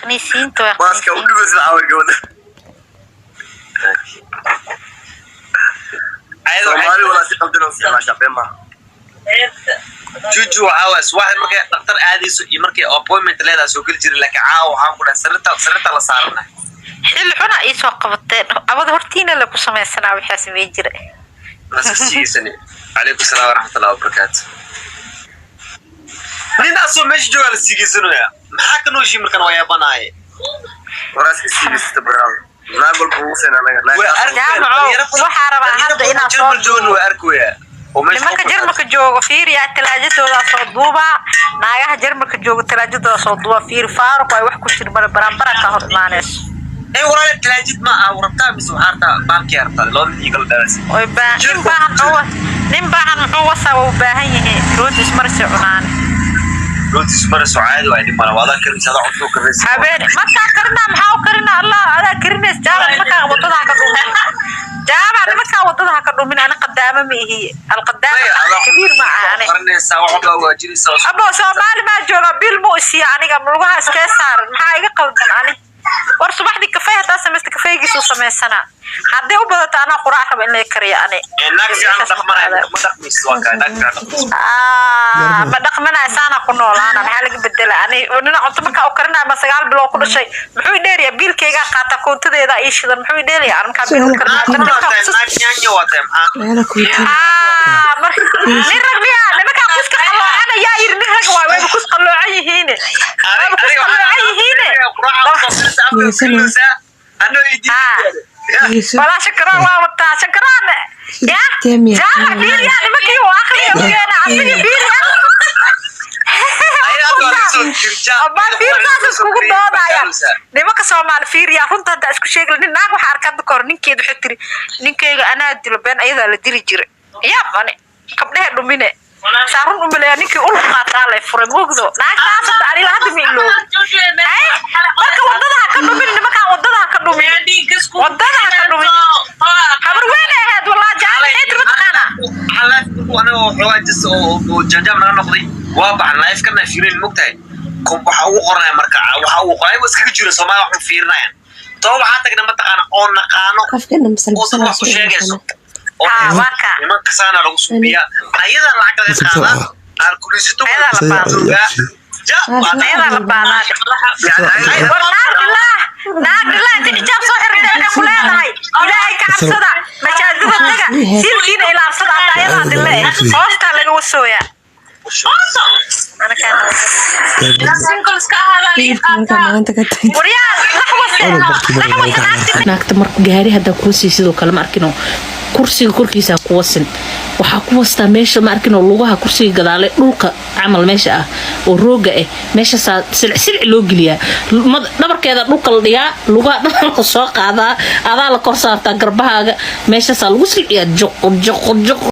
Khaniisiinta waa Maaska u khaniisiinta. dhibaysa caawa gabadha. Ayada waxay Soomaali walaa si qaldan oo isticmaashaa, been maaha. Juju waxaa waay subaxdii markay dhaktar aadayso iyo markay appointment leedahay soo geli jiray, laakiin caawa waxaan ku dhahay sariirta la saarana. Xilli xuna ii soo qabateen. Abada hortiina la ku samaysanaa waxaa samey jira. Naska siigeysani. Calaykum salaam waraxmatullahi wabarakaatu. Nin asoo meesha joogaa la siigeysanayaa, maxaa ka nooshii markan waa yaabanaaye. Waraa iska siigaysata brother. Naag walba ugu seen anaga. Naag Waa taas arkaya. Jaamaco, waxaa rabaa hadda inaad soo Jarmal joogna waa arkaya oo meesha Nimanka ku Jarmalka joogo fiiriya, talaajadoodaa soo duubaa. Naagaha Jarmalka joogo talaajadooda soo duubaa. Fiiri, faaruq ay wax ku jir male, baranbara ka hor imaanayso. Ee walaal, talaajid ma ah rabtaa mise waxaa rabtaa baalkii rabtaa loo mid kala dhalas? Oy baa nin baahan muxuu nin baahan muxuu wasaa? Waa u baahan yihiin rooti ismarisi cunaane. Rootis mariso caadi waa, dhib male, waa adaa karinaysa, adaa cunto karinaysa. Habeen markaa karinaa, maxaa u karinaa? Allah, adaa karinays. Jaamac, nimankaa wadada ha ka dhumin. Jaamac, nimankaa wadada ha ka dhumin. Ani qadaamo ma ihi, alqadaama Maya, adaa kabiir ma aha ani. Karinaysaa, wax walba waajinaysaa. Abo, Soomaali maa jooga, bil mu isiiya aniga lugaha iskee saaran. Maxaa iga qaldan ani? War subaxdii kafey haddaa samaysta, kafeygiisuu samaysanaa. Haddii u badato anaa quraac raba in laga kariyo ani. Ee naag fiican dhaqmanaya ma dhaqmaysid, waa kaa naag fiican dhaqmaysid. Ah, ma dhaqmanaya, saana ku noolaana. Maxaa laga bedela? Ani nina cunto markaa u karinaya ma 9 bilood ku dhashay, muxuu i dheeriya? Biilkaygaa qaata, koontadeeda ii shidan, muxuu i dheeriya ani markaa biil u karinaya? Naag Haddana waa nimankaa tahay naag nyaanya waa tahay, maxaa? Meelo kuweydiin. Ah, nin rag miya? Nimankaa kuska qaloocan ayaa yiri nin rag waay. Wayba kus qaloocan yihiine, wayba kus qaloocan yihiine. Dhegeyso. Walaa shakaraan waa wataa, shakaraan ya. Temiya. Jaamac, fiiriya, nimankii uu akriga u keena asiga, fiiriya. Abaa, fiirsaas iskugu doodaya nimanka Soomaali. Fiiriya, runta haddaa isku sheegi. Nin naag waxaa arkaa hadda kahor ninkeed waxay tiri: "Ninkayga anaa dilo." Been, ayadaa la dili jiray. Yaab, ani kabdhehe dhumine saa run umaleeya. Ninkii ulu qaataa lay furay moogdo. Naagtaas hadda anila hadda ma iloobi. Marka wadada ha ka dhumin nimankaan, wadada ha ka dhumin, wadada ha ka dhumin. Habar weyn ay ahayd walaa. Jaamac, maxay tiri mataqaanaa? Xoogaa jis oo janjaam naga noqday, waa baxan live kana fiirin, mogtahay waxa ugu qoranaya. Marka waxa ugu qoray iskaga jiro Soomaaliya waxu fiirinayaan toba waxaa tagna mataqaana oo naqaano Qofkana oo masalmasala dad wax ku soo sheegayso. Ah, waa kaa. Nimanka saana lagu suubiyaa, ayadaa lacag laga qaadaa, alkuliisito. Ayadaa la baadaa. Ayadaa la baadaa. War naag dhilaah, naag dhilaah inta xijaab soo xiratay waxay ku leedahay: "Ilaahay ka cabsada, masaajidada taga, siilkiina ilaabsada." Hadda ayadaa dhile hoostaa laga wasooyaa. Hilibka markaa maanta ka tagto. Waryaa laxwase, laxwase naagti. Naagta marka gaari haddaa kuu sii sidoo kale, ma arkino, kursiga korkiisa ha ku wasin. Waxaa ku wastaa meesha, ma arkino, lugaha kursiga gadaale dhulka camal meesha ah oo rooga ah, meeshaasaa silic silic loo geliyaa. Dhabarkeeda dhulka la dhigaa, lugaha dhabarka soo qaadaa, adaa la kor saartaa garbahaaga, meeshaasaa lagu silciyaa, juq juq juq.